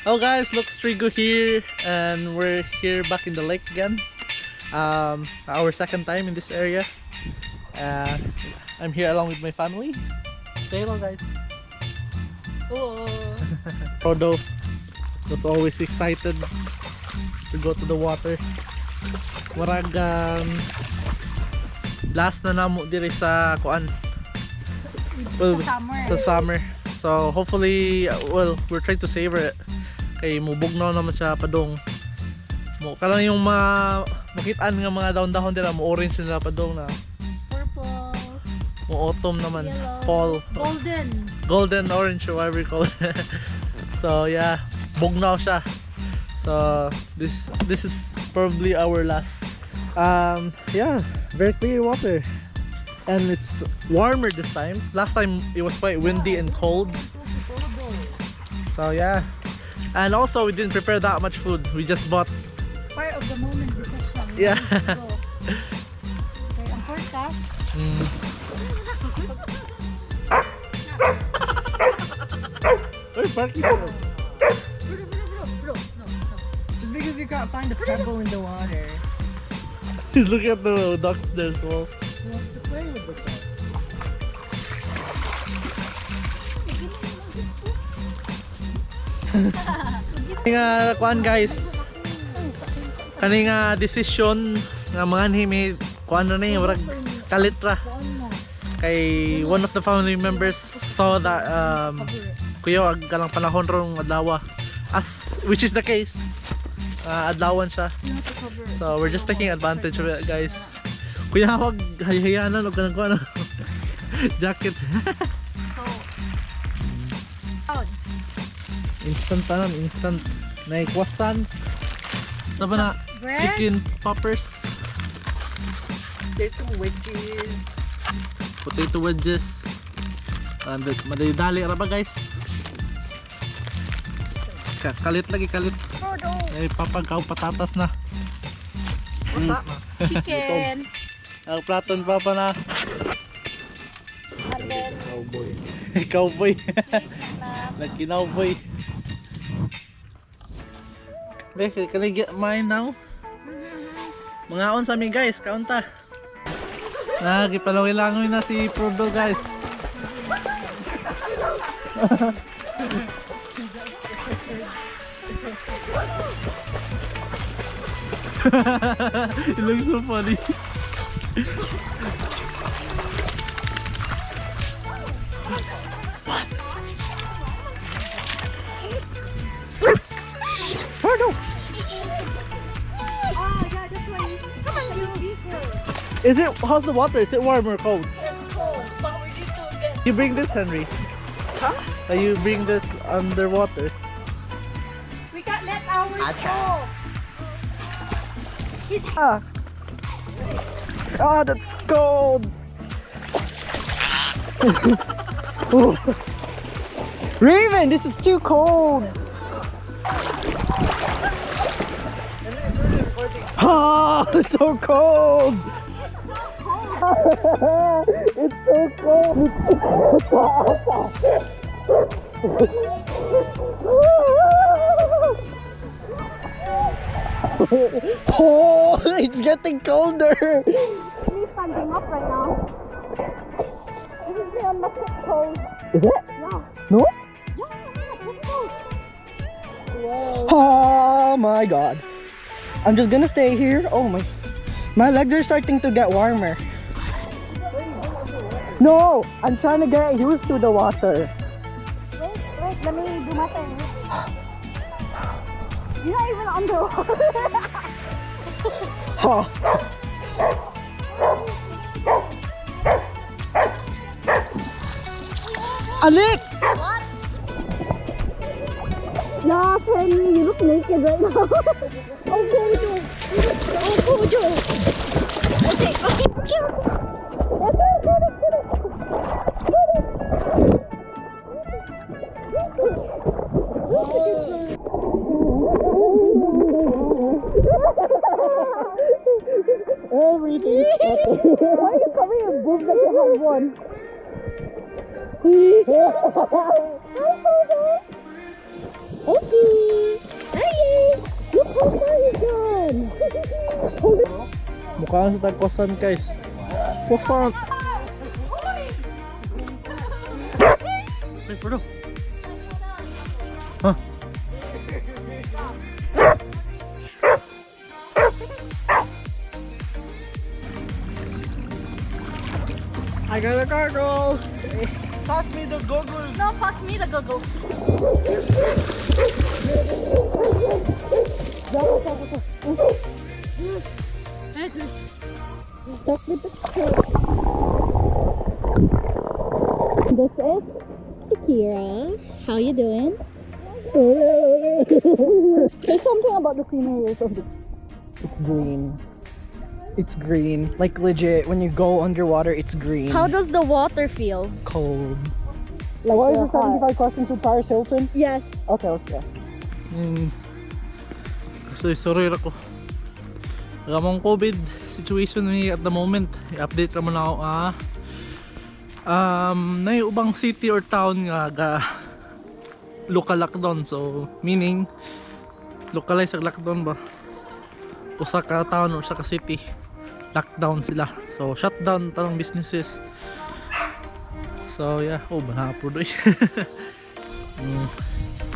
Hello guys, Lux Trigo here, and we're here back in the lake again. Our second time in this area. I'm here along with my family. Say hello, guys. Hello. Frodo was always excited to go to the water. Murag last na namo diri sa kuan. Well, Sa summer. Sa summer. So hopefully, well, we're trying to savor it. Kay mubugnaw naman siya padong. Mo kalang yung mga makitaan nga mga dahon-dahon dira mo orange nila padong na. Purple. Mo autumn naman, Yellow. Fall, Golden. Golden orange or whatever you call it. So yeah, bugnaw siya. So this is probably our last. Yeah, very clear water. And it's warmer this time. Last time it was quite windy and cold. So yeah. And also we didn't prepare that much food. We just bought Part of the moment decision. Yeah. So, okay, ang forecast. Uy, parking. Bro, bro, bro, bro. No, no. Just because you can't find a pebble in the water. He's looking at the ducks there as well. He wants to play with the duck. Nga kuan, guys. Kani nga decision nga mga may kuan na ni murag kalit ra. Kay one of the family members saw that kuya ag kalang panahon rong adlaw, as which is the case. Adlawan siya. You have to cover. So we're just taking advantage of it, guys. Kuya, wag hayahayanan og kanang kuan jacket. So, out. Instant tanan, instant. Naikwasan. Sa ba na? Bread. Chicken poppers, There's some wedges. Potato wedges. And madali-dali ra ba, guys? Kalit lagi kalit. Frodo. Ay papagaw patatas na. Chicken. Ang platon papa na. And then, Cowboy. Cowboy. Nagkinawboy. Be, can I get mine now? Mangaon sa amin, guys, kaunta. Ah, gipalawin-langoy na si Frodo, guys. It looks so funny. Frodo! Ah, yeah, that's why you, come on, you deeper. Is it, how's the water? Is it warm or cold? It's cold, but we need to get You bring this, Henry. Huh? You bring this underwater. We can't let ours go. Ah. Ah, that's cold. Oh. Raven, this is too cold. Ah, it's so cold. It's so cold. Oh, it's getting colder. Me standing up right now. This is me on my tiptoes. Is it? Yeah. No? Yeah, I'm on my tiptoes. Oh my God. I'm just gonna stay here. Oh my. My legs are starting to get warmer. No, I'm trying to get used to the water. Wait, wait, let me do my thing. You're not even underwater. Huh. Alik! What? Yeah, Penny, you look naked right now. Oh, Gojo. Oh, Gojo. Okay. Everything is Why are you covering your boobs like you have one? Okay. Hey! Look how far he's gone. Hold it. Mukhaan sa tag croissant, guys. Croissant! Ay, pero. Huh? I got a gargle. Pass me the goggles. No, pass me the goggle. Stuck with the tail. This is Shakira. How you doing? Say something about the scenery or something. It's green. It's green. Like legit, when you go underwater, it's green. How does the water feel? Cold. Like What is your the heart. 75 questions with Paris Hilton? Yes. Okay, let's go. So, sorry ako. Ramong COVID situation ni at the moment. I-update ra mo na ako ah. Na ubang city or town nga ga local lockdown. So, meaning localized ang lockdown ba? Usa ka town or usa ka city lockdown sila. So, shutdown tanang businesses. So, yeah. Oh, bana po doy.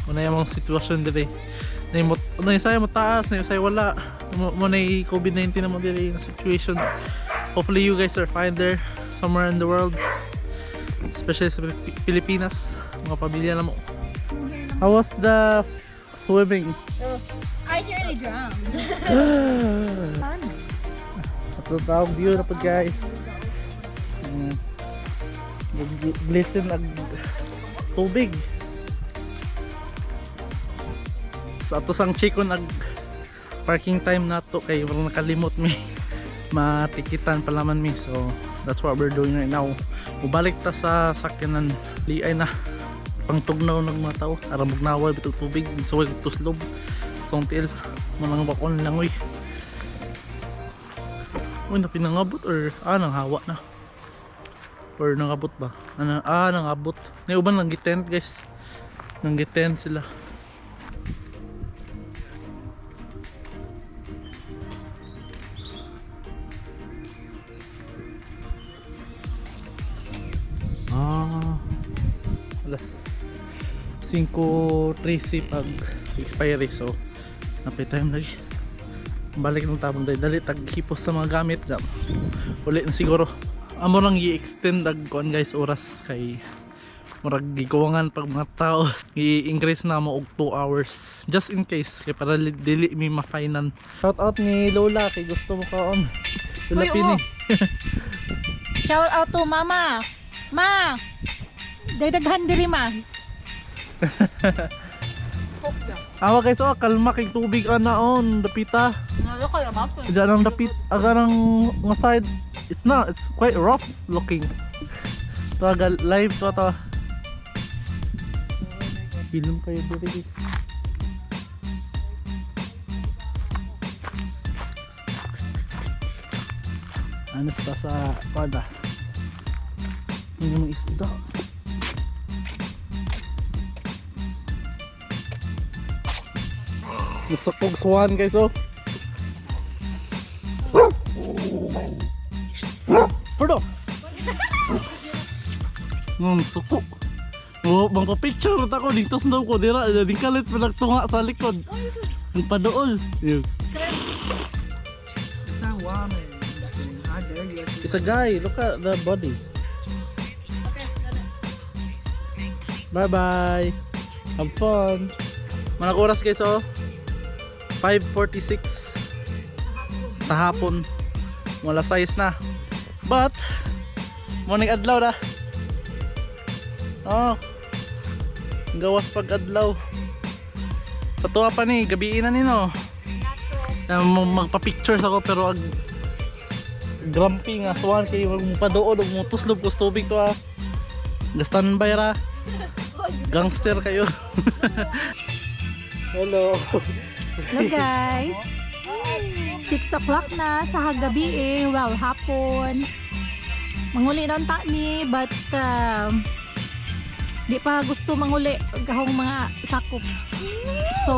Muna yung mga sitwasyon dire. Na mo na say mo taas, na say wala. Mo na COVID-19 na mo dire na situation. Hopefully you guys are fine there somewhere in the world. Especially sa Pilipinas, mga pamilya na mo. How was the swimming? I nearly drowned. Ato tawag view na po, guys. Glisten ag tubig. Sa ato sang chikon ag parking time nato kay walang nakalimot mi. Matikitan pa man mi. So that's what we're doing right now. Mubalik ta sa sakyanan, liay na pangtugnaw ng mga tao. Aron magnawal bitog tubig, suway tuslob. Song tiil manang bakon langoy. Uy, na pinangabot or ah, nanghawa na. Or nangabot ba? Ano, ah, nangabot. May uban lang gitent, guys. Nang gitent sila. Ah, alas 5:13 pag expiry, so napay time lagi. Balik ng tabang dahil dali taghipos sa mga gamit jam. Uli na siguro. Amo lang i-extend ag kuan, guys, oras kay murag gikuwangan pag mga tao. I-increase na mo og 2 hours just in case kay para dili mi ma-finan. Shout out ni Lola kay gusto mo kaon. Lola Uy, oo. Pini. Shout out to Mama. Ma. Dagdaghan diri, ma. Awa guys, oh, kalma kay tubig ana on dapita. Diyan ang dapit aga ng nga side. It's not, it's quite rough looking. To aga live to to. Film kayo diri, guys. Ano sa kwarda? Hindi mo isda. Gusto kong swan, guys, oh. Pero. Suko. Oh, bang picture ta ko dito sa ko dira, ding kalit pa nagtunga sa likod. Ang padool. Yun. It's a woman. How dare you? It's a guy. Look at the body. Bye bye. Have fun. Mga oras, guys, oh. 5:46 sa hapon. Wala size na. But morning adlaw na. Oh. Gawas pag adlaw. Sa tuwa pa ni, gabiin na nino. Magpa-pictures ako pero ag grumpy nga suwan kay wag mo padoon ug mo tuslob ko sa tubig to ah. Ga-standby ra. Gangster kayo. Hello. Hello guys. 6 o'clock na sa gabi eh. Well, hapon. Manguli na unta mi but Di pa gusto manguli gahong mga sakop. So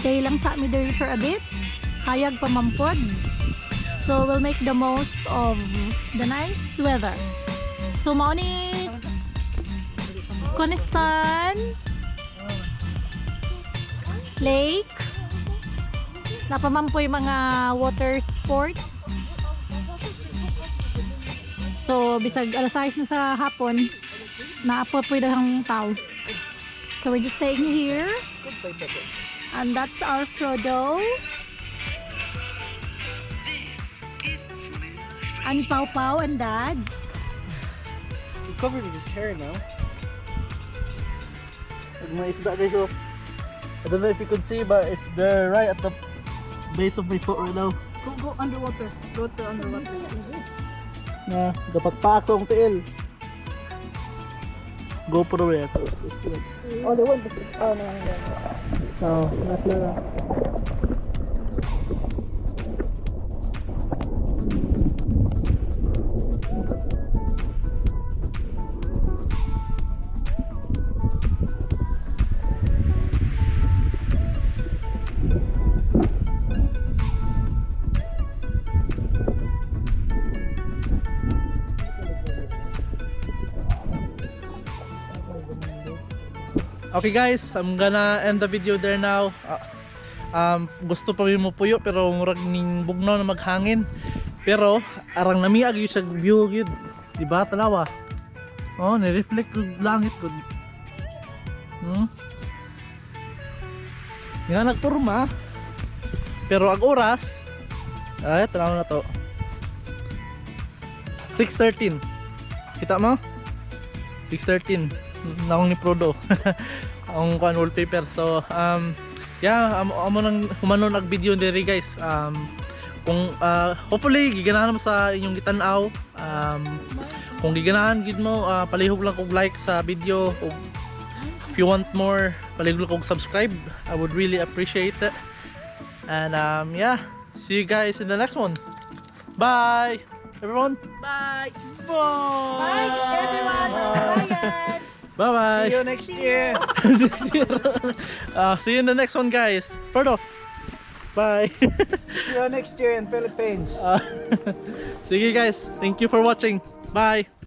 stay lang sa mi diri for a bit. Hayag pa man pod. So we'll make the most of the nice weather. So mao ni Coniston Lake. Naa pa man poy mga water sports. So bisag alas 6 na sa hapon, naa pa poy daghang tao. So we're just staying here. And that's our Frodo. And Pau Pau and Dad. He covered with his hair now. Mga isda, guys, oh. I don't know if you could see, but they're right at the base of my foot right now. Go, go underwater. Go to underwater. Na, dapat pa akong tiil. GoPro yan. Oh, the one. Oh, no. Oh, nasa na. Okay guys, I'm gonna end the video there now. Gusto pa mi mo puyo pero murag ning bugnaw na maghangin. Pero arang namiag gyud siya view gyud. Di ba tanawa? Oh, ni-reflect og langit gud. Nga nagporma. Pero ang oras ay tanaw na to. 6:13. Kita mo? 6:13 naong ni Frodo ang kuan wallpaper. So yeah, amo nang humano nag video diri, guys. Kung hopefully giganahan mo sa inyong gitan-aw. Kung giganahan gid mo, palihog lang kog like sa video ug if you want more, palihog lang kog subscribe. I would really appreciate it. And yeah, see you guys in the next one. Bye, everyone. Bye. Bye. Bye, everyone. Bye. Bye bye. See you next year. Next year. See you in the next one, guys. Frodo. Bye. See you next year in Philippines. Sige guys, thank you for watching. Bye.